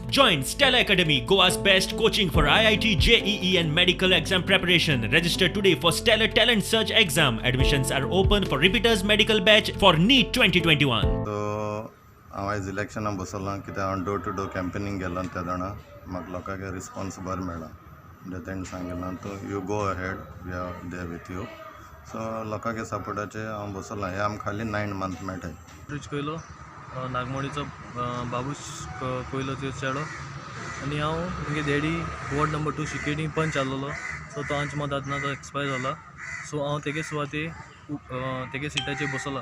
Join Stella Academy, Goa's best coaching for IIT, JEE, and medical exam preparation. Register today for Stellar Talent Search exam. Admissions are open for repeaters medical batch for NEET 2021. So हांव आयज इलेक्शनाक बसलां कित्याक हांव door two door campaigning गेलो ते जाणा म्हाका लोकांक रिस्पोन्स बरो मेळ्ळा. म्हणजे तेणें सांगिल्लां तूं you go ahead, we are there with you. So लोकांच्या सपोर्टाचेर हांव बसलां. हे आमकां खाली 9 मंथ मेळटाय. रिच कोयलो, नागमोडीचो बाबूश कोयलोचो चेडो आनी हांव मुगे डॅडी वॉर्ड नंबर 2 शिकेणी पंच आसलेलो. सो तो आमच्या मदांत ना, तो एक्सपायर जाला. सो हांव तेगे सुवाते तेगे सिटाचेर बसला.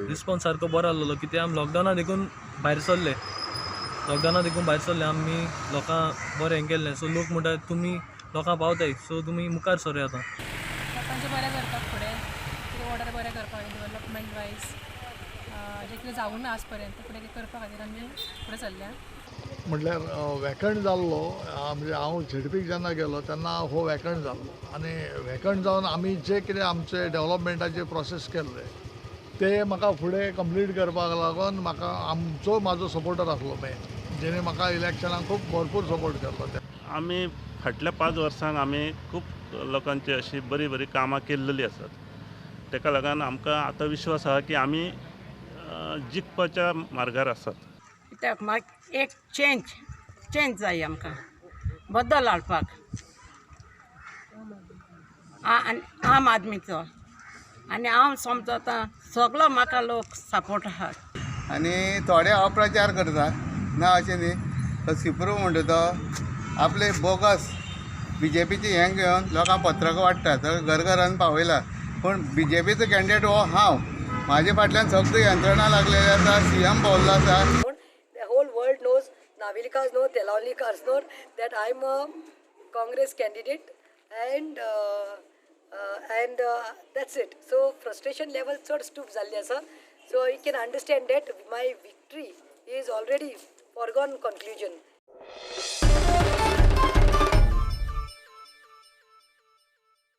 रिस्पॉन्स सारको बरो आसलेलो, कित्याक आमी लॉकडावना देखून भायर सरले. लॉकडावना देखून भायर सरले आमी, लोकांक बरें हें केल्लें. सो लोक म्हणटा, तुमी लोकांक पावताय, सो तुमी मुखार सरुया आतां. लोकांचें बरें करपाक, फुडें कितें ऑर्डर बरें करपाक, डेवलपमेंट वायज जें कितें जावूं ना आज पर्यंत, फुडें कितें करपा खातीर आमी फुडें सरल्या. म्हटल्यार वेकंट जाल्लो, म्हणजे हांव झेडपीक जेन्ना गेलो तेन्ना हो वेकंट जाल्लो आनी वेकंट जावन आमी जे कितें आमचे डेवलपमेंटाचे प्रोसेस केल्ले ते म्हाका फुडें कंप्लीट करपाक लागून म्हाका आमचो म्हाजो सपोर्टर आसलो मेन, जेणे म्हाका इलेक्शनाक खूब भरपूर सपोर्ट केल्लो. आमी फाटल्या 5 वर्सांक आमी खूब लोकांची अशी बरीं बरीं कामां केल्लेलीं आसात. ताका लागून आमकां आतां विश्वास आहा की आमी जिखपाच्या मार्गार आसात. कित्याक म्हाका एक चेंज चेंज जाय, आमकां बदल हाडपाक आनी आम आदमीचो. आनी हांव समजता सगलो म्हाका लोक सपोर्ट आहा. आनी थोडे अप्रचार करता ना अशें न्ही. तो सिप्रू म्हणटा तो आपले बोगस बीजेपीची हें घेवन लोकांक पत्रकां वाडटा, सगळें घर घरान पावयला. पूण बीजेपीचो कॅन्डिडेट हो हांव, म्हाजे फाटल्यान सगळी यंत्रणा लागलेली आसा, सीएम पावल्लो आसा. The whole world knows, Navelikars know, Telaulikars know that I'm a Congress candidate and that's it. So frustration level चड स्टूप जाल्ली आसा. So you can understand that my victory is already foregone conclusion.